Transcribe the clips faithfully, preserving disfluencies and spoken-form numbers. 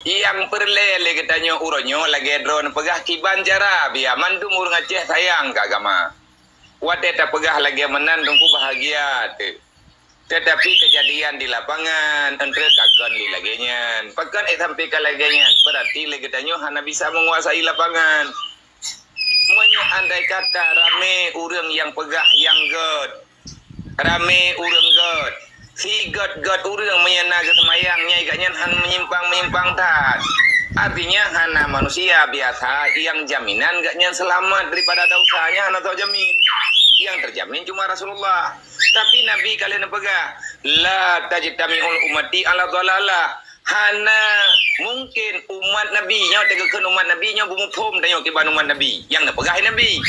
Nyang peureulée lé geutanyoe uroe nyoe lagée droe neupeugah kiban cara biya mandum ureuëng Aceh sayang keu agama. Watée tapeugah lagée meunan teungku bahagia teuh. Teutapi keujadian di lapangan, eunteuk ka kon lé lagée nyan. Pakon ék sampai ka lagée nyan? Beurati lé geutanyoe hana bisa meunguasai lapangan. Meunyoe andai kata ramé ureuëng nyang peugah nyang gét, ramé ureuëng gét, si gét-gét ureuëng meunyoe na geuseumayang nyai gak nyan han meunyimphang-meunyimphang that. Artinya hana manusia biasa nyang jaminan gak nyan seulamat daripada dosa, nyan hana tau jamin. Nyang teujamin cuma Rasulullah. Tapi Nabi ka lheueh neupeugah, "La tajtami'ul ummati ala dhalalah." Hana mungkin umat Nabi nyoe, teugeukeun umat Nabi nyoe beumuphom tanyoe kiban umat Nabi. Nyang neupeugah Nabi.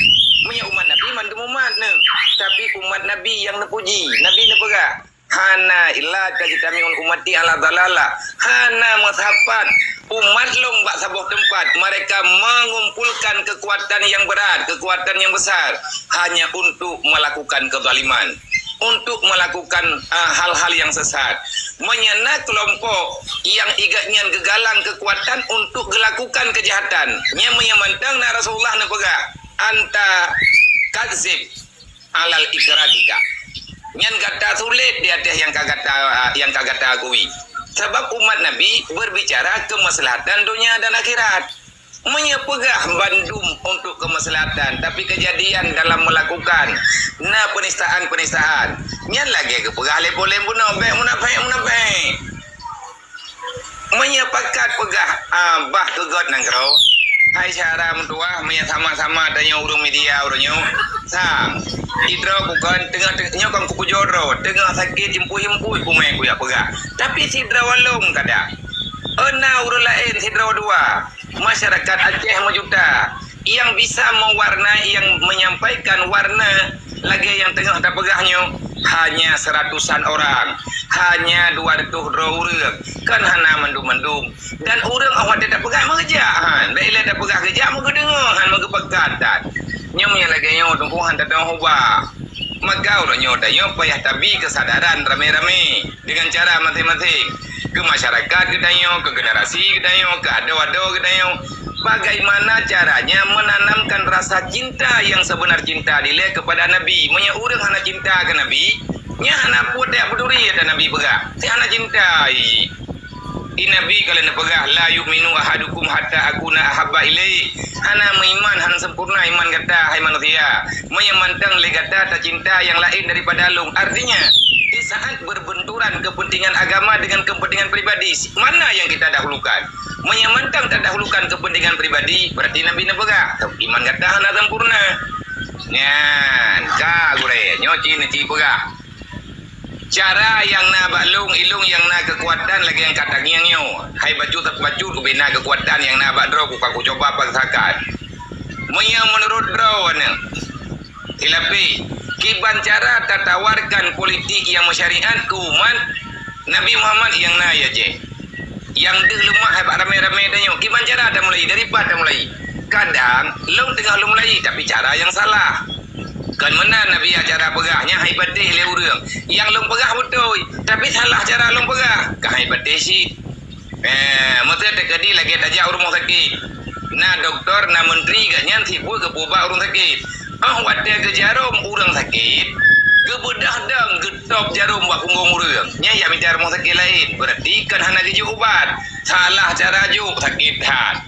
Meunyoe umat Nabi mandum umat neu, tapi umat Nabi nyang neupuji. Nabi neupeugah, "Hana illa tajtami'ul ummati ala dhalalah." Hana meusapat umat lôn bak saboh teumpat, mereka mengumpulkan kekuatan yang berat, kekuatan yang besar, hanya untuk melakukan kezaliman, untuk melakukan, ah, hal-hal yang sesat. Meunyoe na kelompok nyang igat nyan geugalang kekuatan untuk gelakukan kejahatan, nyan meunyoe mantong na Rasulullah neupeugah, "Anta kadzib alal ikrarika." Nyan gata sulet di ateueh nyang ka gata, nyang ka gata akui. Sabab umat Nabi berbicara kemaslahatan dunia dan akhirat. Meunyoe peugah bandum untuk kemaslahatan, tapi kejadian dalam melakukan na penistaan-penistaan, nyan lagée geupeugah lé polém bunoe, bék munafék-munafék. Meunyoe pakat peugah, ah, bah keu gét nanggroe, hai syedara meutuwah, meunyoe sama-sama tanyoe ureuëng media uroe nyoe, sang, sidroe bukon teungoh, teungoh nyoe kon kupujoe droe, teungoh sakét jeumpui-jeumpui kumé kuyak peugah. Tapi sidroe walong kada. Euna ureuëng laén sidroe dua. Masyarakat Aceh meujuta nyang bisa meuwarna, nyang menyampaikan warna lagée nyang teungoh tapeugah nyoe hanya seratusan orang, hanya dua ratus droe ureuëng, kan hana mandum-mandum. Dan ureuëng awai tapeugah meugeujak han, bék ilée tapeugah geujak meugeudeungoe han meugeupeugah that. Nyoe meunyoe lagée nyoe teungku han tateungoh ubah. Maka uroe nyoe tanyoe payah tabi keusadaran ramé-ramé deungon cara maséng-maséng. Keu masyarakat geutanyoe, keu generasi geutanyoe, keu adoe-adoe geutanyoe, bagaimana caranya menanamkan rasa cinta yang sebenar cinta dilée kepada Nabi. Meunyoe ureuëng hana cinta keu Nabi, nyan hana peue tajak peuduri ata Nabi peugah. Si hana cinta, i. Di Nabi ka lheueh neupeugah, "La yu'minu ahadukum hatta akuna ahabba ilaihi." Hana meuiman, hana sempurna iman gata, hai manusia, meunyoe mantong lé gata tacinta nyang laén daripada lôn. Artinya, di saat berbenturan kepentingan agama dengan kepentingan pribadi, mana yang kita dahulukan? Meunyoe mantong tadahulukan kepentingan pribadi, berarti Nabi neupeugah, iman gata hana sempurna. Nyan, ka gurée, nyoe ci neuci peugah. Cara nyang na bak lôn, ilôn nyang na keukuatan lagée nyang ka tangieng nyoe. Hai bacut-bacut ubé na keukuatan nyang na bak droe, kuka kucoba paksakan. Meunyoe meunurot droe nyoe, ilapéh, kiban cara tatawarkan politik nyang meusyariat keu umat Nabi Muhammad nyang na ya jeh. Nyang deuh leumah bak ramé-ramé tanyoe, kiban cara tamulai, dari pat tamulai. Kadang lôn teungoh lôn mulai, tapi cara nyang salah. Kon meunan Nabi cara peugah, nyan hai patéh lé ureuëng. Nyang lôn peugah beutôi, tapi salah cara lôn peugah, ka hai patéh cit. Eh, meuseuti teukadi lagée tajak u rumoh sakét. Na dokto, na menteri, gobnyan sibuk geupeuubat ureuëng sakét. Óh watée geujarom ureuëng sakét, geubeudoh dong, geutôb jarom bak punggong ureuëng. Nyan jak mita rumoh sakét laén, beurati kon hana geujok ubat. Salah cara jok, sakét that.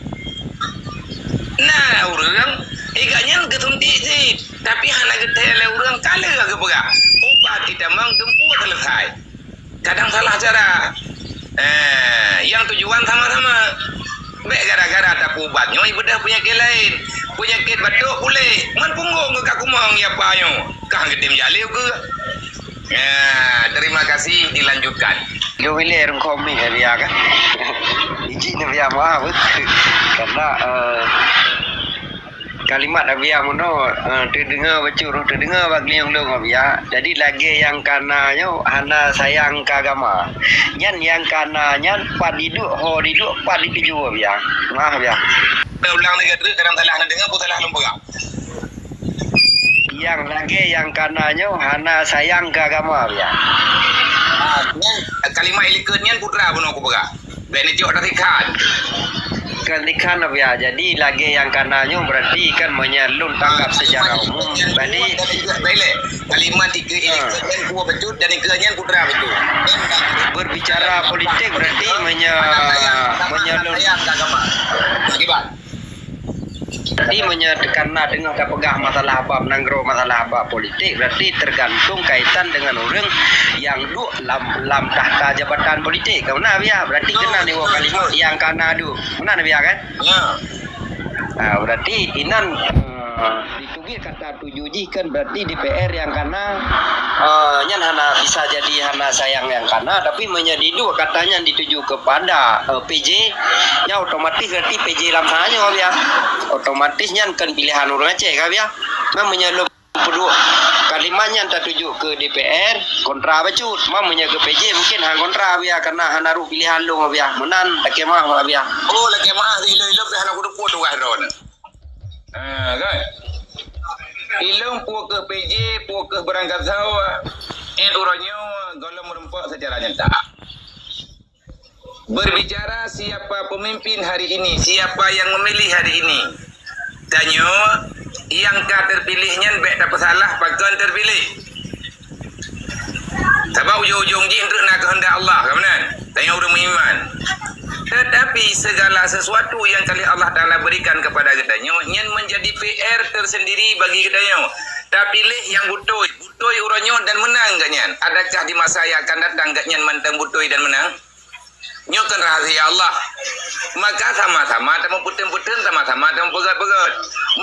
Na ureuëng, i gobnyan geusuntik cit, tapi hana geuthée lé ureuëng, ka lheueh geupeugah, "Ubat itamong teumpuh seuleusoe." Kadang salah cara. Eh, nyang tujuan sama-sama. Bék gara-gara tapeuubat nyoe ibeudoh peunyakét laén. Peunyakét batuk puléh, man punggong geuh ka kumong ya pa nyoe. Kah geutem jaleh ukeue. Ya, terima kasih, dilanjutkan. Dua bilik rungkong mi ya, kan? Izin ya, maaf. Karena, eh, kalimat Abiya meunoe, eh, teudeungoe bacut, teudeungoe bak geulinyueng lôn Abiya. Jadi lagée nyang kana nyoe hana sayang keu agama. Nyan nyang kana nyan pat diduek, ho diduek, pat dituju Abiya. Maaf Abiya. Ulang lagi terus, kadang salah na deungoe, pun salah lôn peugah. Nyang lagée nyang kana nyoe hana sayang keu agama Abiya. Ah, nyan kalimat ilikot nyan putra bunoe kupeugah. Bék neucok dari khan. Kan, kan, Abia. Jadi, lagèe nyang kana nyoe berarti kan meunyoe lôn tanggap secara umum. Jadi, kalimat tiga ini kan kuah betul dan ikut nyan putra betul. Berbicara politik berarti meunyoe, meunyoe lôn, berarti meunyoe teukana deungon tapeugah masalah bab nanggroe, masalah bab politik, berarti tergantung kaitan dengan ureueng nyang duek lam, lam takhta jabatan politik. Ka meunan, Abia? Berarti keunan iwoe kalimat nyang kana duek. Meunan, Abia, kan? Ya. Ah, berarti inan, eh, dituju kata tuju jih kan berarti D P R nyang kana, eh, nyan hana bisa jadi hana sayang nyang kana, tapi meunyoe diduek kata nyan dituju kepada, eh, P J, nyan otomatis berarti P J lam saha nyoe, Abia. Otomatis nyan kan pilihan ureueng Aceh, Abia. Nah, meunyoe lôn peuduek kalimat nyan tatuju keu D P R, kontra bacut. Cuma meunyoe keu P J mungkin han kontra, Abia, karena hana rôh pilihan lôn, Abia. Meunan, lakèe meu'ah, Abia. Oh, lakèe meu'ah, ilôn-ilôn pih hana kuteupue tugaih droeneuh. Ha, kan? Ilôn pue keuh P J, pue keuh beurangkasoe, eh, uroe nyoe gohlom meureumpok secara nyata. Berbicara siapa pemimpin hari ini, siapa yang memilih hari ini. Tanyoe, nyang ka terpilih nyan bèk tapeusalah pakon terpilih. Sabab ujong-ujong jih treuk na keuheundak Allah, ka meunan? Tanyoe ureueng meuiman. Tetapi segala sesuatu yang ka lheueh Allah Taala berikan kepada geutanyoe, nyan menjadi P R tersendiri bagi geutanyoe. Tapiléh nyang beutôi, beutôi uroe nyoe dan meunang geuh nyan. Adakah di masa yang akan datang geuh nyan mantong beutôi dan meunang? Nyoe kan rahasia Allah. Maka sama-sama tameupeuteun-peuteun, sama-sama tameupeugöt-peugöt.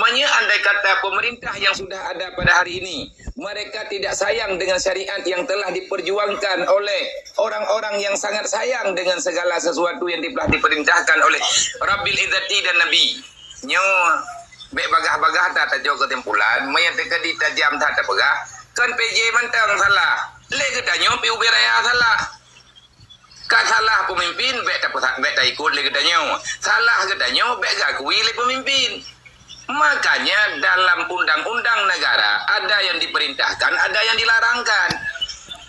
Meunyoe andai kata pemerintah yang sudah ada pada hari ini, mereka tidak sayang dengan syariat yang telah diperjuangkan oleh orang-orang yang sangat sayang dengan segala sesuatu yang telah diperintahkan oleh Rabbil Izzati dan Nabi. Nyoe bèk bagah-bagah that tajok keusimpulan, meunyoe teukeudi tajam that tapeugah, kan P J mantong salah. Lé geutanyoe pih ubé raya salah. Ka salah peumimpin, bèk tapeusa-, bèk taikot lé geutanyoe. Salah geutanyoe, bèk geuakui lé peumimpin. Makanya dalam undang-undang negara ada yang diperintahkan, ada yang dilarangkan.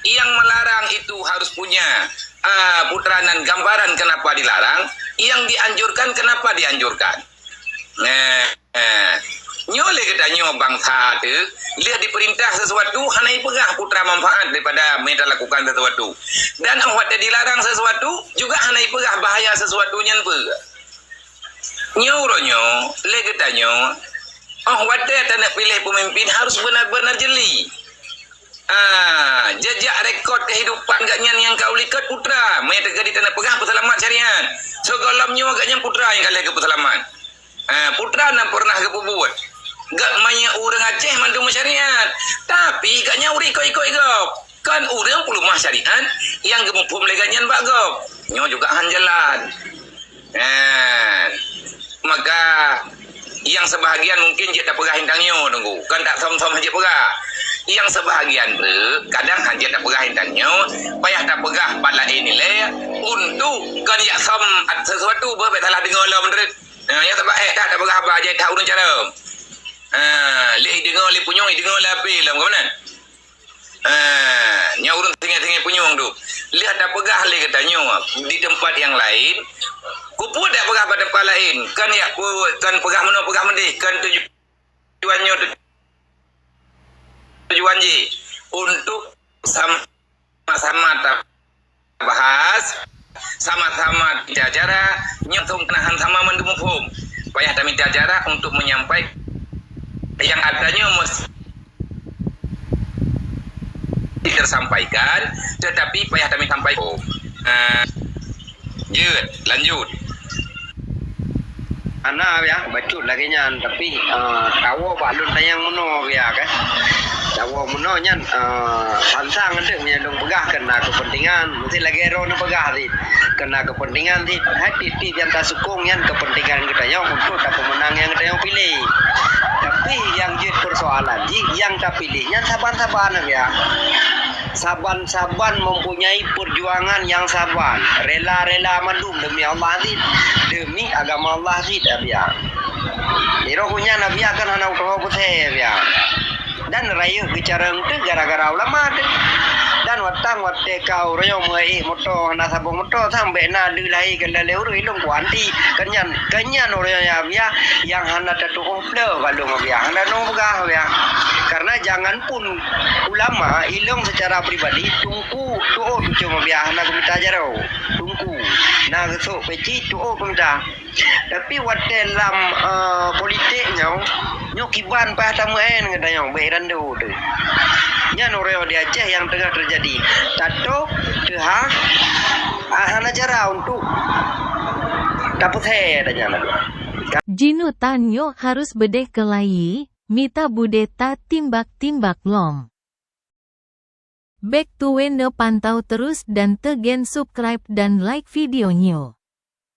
Yang melarang itu harus punya, ah, putra nan gambaran kenapa dilarang, yang dianjurkan kenapa dianjurkan. Nah, eh, nyoe lé geutanyoe bansa teuh, lheueh diperintah sesuatu, hana ipeugah putra manfaat daripada meunyoe talakukan sesuatu. Dan óh watèe dilarang sesuatu, juga hana ipeugah bahaya sesuatu nyan peue. Nyoe uroe nyoe, lé geutanyoe, óh watèe taneuk piléh peumimpin harus beuna-beuna jeli. Ah, jejak rekod kehidupan geuh nyan nyang ka u likot putra, meunyoe teukeudi taneuk peugah peuseulamat syariat. Sigohlom nyoe geuh nyan putra nyang ka lheueh geupeuseulamat. Ah, putra nan peureunah geupeubuet. Geuh meunyoe ureueng Aceh mandum syariat, tapi geuh nyan ureueng ikot-ikot gob. Kan ureueng peuleumah syariat nyang geumuphom lé geuh nyan bak gob. Nyoe juga han jalan. Kan. Maka, nyang sebahagian mungkin jeuet tapeugah intan nyoe, Teungku. Kan tak som-som han jeuet peugah. Nyang sebahagian tu, kadang han jeuet tapeugah intan nyoe, payah tapeugah bak laén ilèe, untuk kan jak som sesuatu, beuh, bèk salah deungö lom, Teungku. Nah, nyang sabab, eh, tak tapeugah haba, jai that ureueng carông. Ah, lé ideungö lé punyueng, ideungö lé apé lom, ka meunan? Ah, nyan ureueng tinggai-tinggai punyueng tu. Lheueh tapeugah lé geutanyoe di teumpat nyang laén, keupeue tapeugah bak teumpat laén? Kan jak pu-, kan peugah meunoe, peugah meudéh, kan tujuan nyoe, tujuan jih untuk sama-sama ta- bahas, sama-sama mita cara, nyoe tông keunahan sama mandum muphom. Payah tamita cara untuk menyampaikan nyang atanyoe meusti tersampaikan, tetapi payah tamita sampaikan. Nah, jeuet, lanjut. Hana, ya, bacut lagèe nyan, tapi, eh, tawoe bak lôn tanyong meunoe, ya, kan. Tawoe meunoe nyan, eh, sansang eunteuk meunyoe lôn peugah keu na keupeuntengan, meusti lagèe droeneuh peugah cit, keu na keupeuntengan cit. Hai tiep-tiep nyang tasukong nyan keupeuntengan geutanyoe untuk tapeumeunang nyang geutanyoe piléh. Tapi nyang jeuet peusoalan jih, nyang tapiléh nyan saban-saban, ya. Saban-saban mempunyai perjuangan nyang saban, rela-rela mandum demi Allah cit, demi agama Allah cit, Abia. Di roh nyan Abia kan hana utoho peusé, Abia. Dan rayeuk geucarông teuh gara-gara ulama teuh. Dan watang watée kau royong meuék moto hana sabong moto sampai na deuh lahé keu lé ureuëng ilong ku anti. Kenyan, kenyan royong ya biya yang hana tatuoh pleu balong biya hana nong peugah biya. Karena jangan pun ulama ilong secara pribadi tungku tuoh tucung biya hana kumita jaro. Tungku na gesok peci tuoh kumita. Tapi watée lam, eh, politik nyoe, nyoe kiban pah tameu'en geutanyoe bak Rando tu. Nyan uroe di Aceh nyang teungoh teujadi. Tato teuha, ah, hana cara untuk tapeusé dah nyan. Jinutan nyoe harus beudeh keulayi, mita budeta timbak-timbak lom. Bék tuwé neupantau terus dan teugen subscribe dan like video nyoe.